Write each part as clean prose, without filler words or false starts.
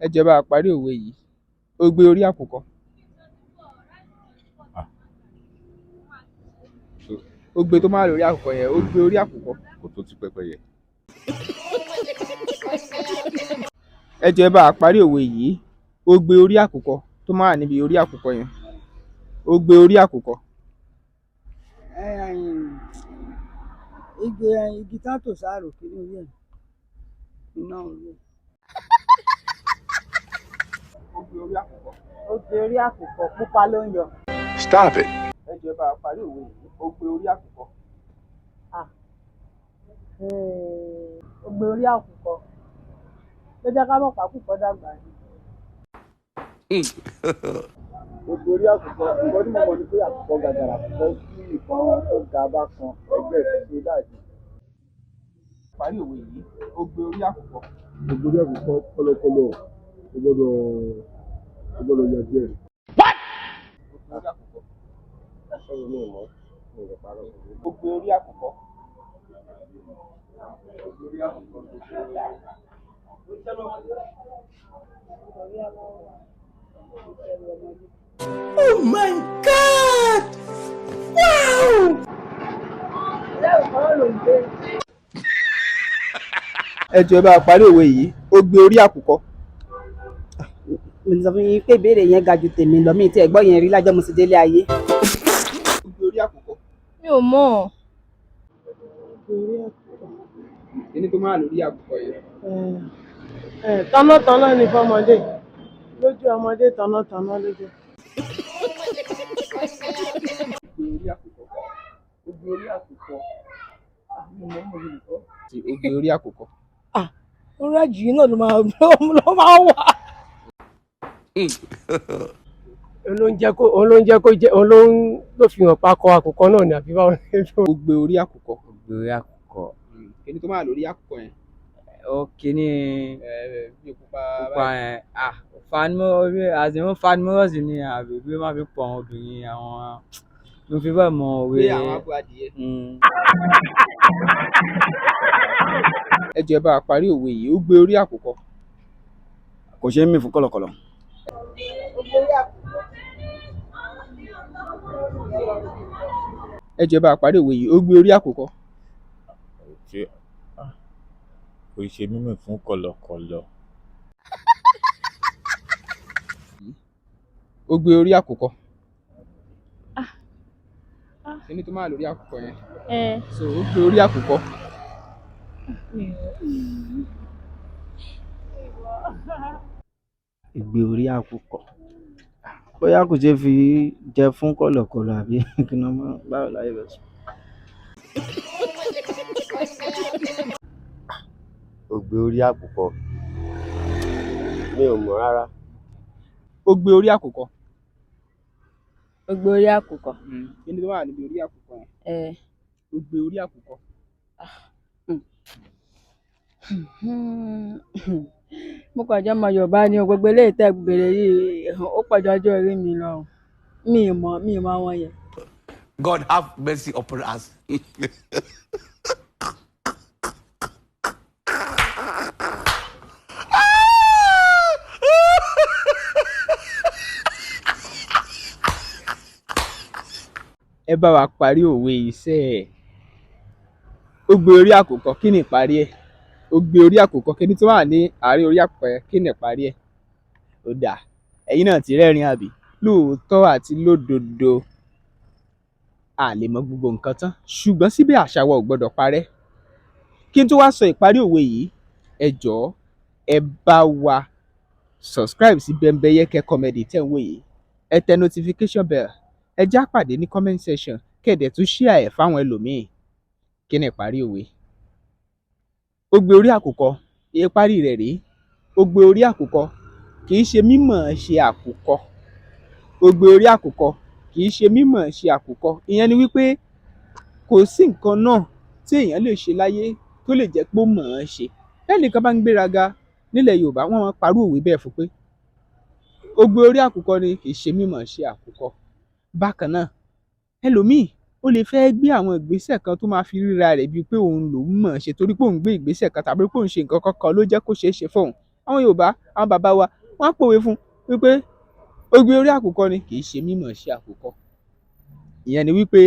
Ẹ jọ̀ọ́, ẹ bá wa parí òwe yìí: Ogbe orí àkùkọ. Ogbe tó máa wà lórí àkùkọ yẹn, ogbe orí àkùkọ. Kò tó ti pẹ́pẹ́yẹ. Ẹ jọ̀ọ́, ẹ bá wa parí òwe yìí: Ogbe orí àkùkọ tó máa wà níbi orí àkùkọ yẹn, ogbe orí àkùkọ. Igi igi tán tò sáàrò kí ní orí ẹ̀ iná orí ẹ̀. Ogbe orí àkùkọ. Ogbe orí àkùkọ, pupa ló ń yọ. Stop it. Ẹ jọ̀ọ́, ẹ bá wa parí òwe yìí: Ogbe orí àkùkọ. Ogbe orí àkùkọ ló jẹ́ ká mọ̀ pàkùkọ dàgbà ni. Ogbe orí àkùkọ, nǹkan tí mo mọ̀ ni pé àkùkọ gàgàrà, àkùkọ sí ìkan tó ga bá kan ẹgbẹ́ ẹ̀ tó dàbí. Parí òwe yìí: Ogbe orí àkùkọ. Ogbe orí àkùkọ, kọ̀lọ̀kọ̀lọ̀ ò gbọ́dọ̀ yà jẹ. Ogbe orí àkùkọ. Ẹ̀yin mi ò mọ̀, mi ò lè parọ́. Ogbe orí àkùkọ. Ogbe orí àkùkọ tó ṣe. Orí àkùkọ, ìṣẹ̀rù ọmọdé. Oh my God! Wow! Lẹ́rù kan ló ń gbé. Ẹ jọ̀ọ́, ẹ bá wa parí òwe yìí: Ogbe orí àkùkọ. Mo ti sọ fún yín pé ìbéèrè yẹn ga ju tèmi lọ. Mi tí ẹ gbọ́ yẹn rí lájọ́ mo sì délé ayé. Ogbe orí àkùkọ. Mi ò mọ̀. Ogbe orí àkùkọ. Kíní tó máa wà lórí àkùkọ yẹn. Tanátaná ni fọmọdé lójú ọmọdé, tanátaná ló jẹ́. Ogbe orí àkùkọ. Ogbe orí àkùkọ, mi ò mọ̀, mo lè sọ. Ti ogbe orí àkùkọ. Orí àjìyí náà ló máa wà. Òun ló ń jẹ́ kó òun ló ń jẹ́ kó jẹ́ òun ló ń ló fi hàn pakọ àkùkọ náà ni, àbí báwo ni? Ogbe orí àkùkọ. Ogbe orí àkùkọ. Kíní tó máa wà lórí àkùkọ yẹn. Ó kíní Bí pupa. Pupa yẹn, ah, fanimọ́rọ́sì ni, àbí bí wọ́n máa fi pọ̀ àwọn obìnrin, àwọn mo fi bẹ́ẹ̀ mọ òwe. Bí àwọn abo adìyẹ. Ẹ jọ̀ọ́, ẹ bá wa parí òwe yìí: Ogbe orí àkùkọ. Kò ṣeé mì fún kọ̀lọ̀kọ̀lọ̀. Ogbe orí àkùkọ. Ẹ jọ̀ọ́, ẹ bá wa parí òwe yìí: Ogbe orí àkùkọ. Ṣé kò ṣe mímì fún kọ̀lọ̀kọ̀lọ̀? Ogbe orí àkùkọ. Kíní tó máa wà lórí àkùkọ yẹn. So ogbe orí àkùkọ. Mi ò. Ìgbé orí àkùkọ, bóyá kò ṣeé fi jẹ fún kọ̀lọ̀kọ̀lọ̀, àbí kí ni wọ́n máa báwo láyé bẹ̀ sọ. Ogbe orí àkùkọ, mi ò mọ̀ rárá. Ogbe orí àkùkọ. Ogbe orí àkùkọ. Kíní tó máa wà níbi orí àkùkọ yẹn. Ogbe orí àkùkọ. Mo kàn jẹ́ ọmọ Yorùbá ni o. Gbogbo eléyìí tẹ́ béèrè yìí, ó pọ̀ ju ọjọ́ orí mi lọ o. Mi ì mọ̀, mi ì mọ̀ àwọn yẹn. God have mercy upon us. Ẹ bá wa parí òwe yìí sẹ́ ẹ̀: Ogbe orí àkùkọ, kí ni ìparí ẹ̀? Ogbe orí àkùkọ, kíní tó wà ní àárín orí àkùkọ yẹn, kí ni ìparí ẹ̀? Ó dáa, ẹ̀yin náà ti rẹ́rìn-ín, àbí? Lóòótọ́ àti lódodo, a lè mọ gbogbo nǹkan tán, ṣùgbọ́n síbẹ̀ àṣà wa ò gbọ́dọ̀ parẹ́. Kí n tó wá sọ ìparí òwe yìí, ẹ jọ̀ọ́, ẹ bá wa subscribe sí Bembeyeke Comedy tẹ́ ń wò yìí, ẹ tẹ notification bell, ẹ já pàdé ní comment section, kẹ́ ẹ dẹ̀ tún share ẹ̀ fáwọn ẹlòmíì. Kí ni ìparí òwe ogbe orí àkùkọ? Ìparí rẹ̀ rèé: Ogbe orí àkùkọ kì í ṣe mímọ̀ ṣe àkùkọ. Ogbe orí àkùkọ kì í ṣe mímọ̀ ṣe àkùkọ. Ìyẹn ni wípé kò sí nǹkan náà tí èèyàn lè ṣe láyé tó lè jẹ́ pé ó mọ̀ ọ́n ṣe. Tẹ́nìkan bá ń gbéraga nílẹ̀ Yorùbá, wọ́n máa ń parú òwe bẹ́ẹ̀ fún pé ogbe orí àkùkọ ni, kì í ṣe mímọ̀ ṣe àkùkọ. Bákan náà, ẹlòmíì ó lè fẹ́ gbé àwọn ìgbésẹ̀ kan tó máa fi ríra rẹ̀ bíi pé òun lòún mọ̀ ọ́n ṣe, torí pé òun gbé ìgbésẹ̀ kan tàbí pé òun ṣe nǹkan kan ló jẹ́ kó ṣeé ṣe fóun. Àwọn Yorùbá, àwọn bàbá wa, wọ́n á pòwe fún wípé ogbe orí àkùkọ ni kì í ṣe mímọ̀ ṣe àkùkọ. Ìyẹn ni wípé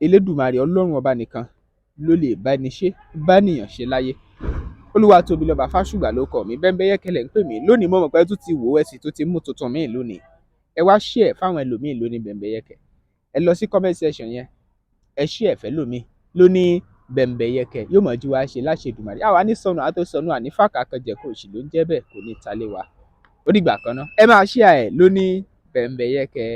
Elédùmarè Ọlọ́run ọba nìkan ló lè bá ní ṣe, bá nìyàn ṣe láyé. Olúwatóbilọ́ba Fásùgbà ló kọ mi, Bẹ́ńbẹ́yẹ́kẹ́ lẹ̀ ń pè mí. Lónìí mo mọ̀ pé ẹ tún ti wò ó, ẹ sì tún ti mú tuntun míì lónìí. Ẹ wá share fáwọn ẹlòmíì lónìí Bẹ́ńbẹ́yẹ́kẹ́. Ẹ lọ sí comment section yẹn, ẹ share fẹ́lòmíì lónìí Bẹ́ńbẹ́yẹ́kẹ́. Yóò mọ̀ ju wa ṣe láṣẹ Èdùmàrè. Àwa ní sọnù àtó sọnù àní fàkàkànjẹ kò sì ló ń jẹ́ bẹ́ẹ̀, kò ní ta lé wa. Ó dìgbà kan ná, ẹ máa share ẹ̀ lónìí Bẹ́ńbẹ́yẹ́kẹ́.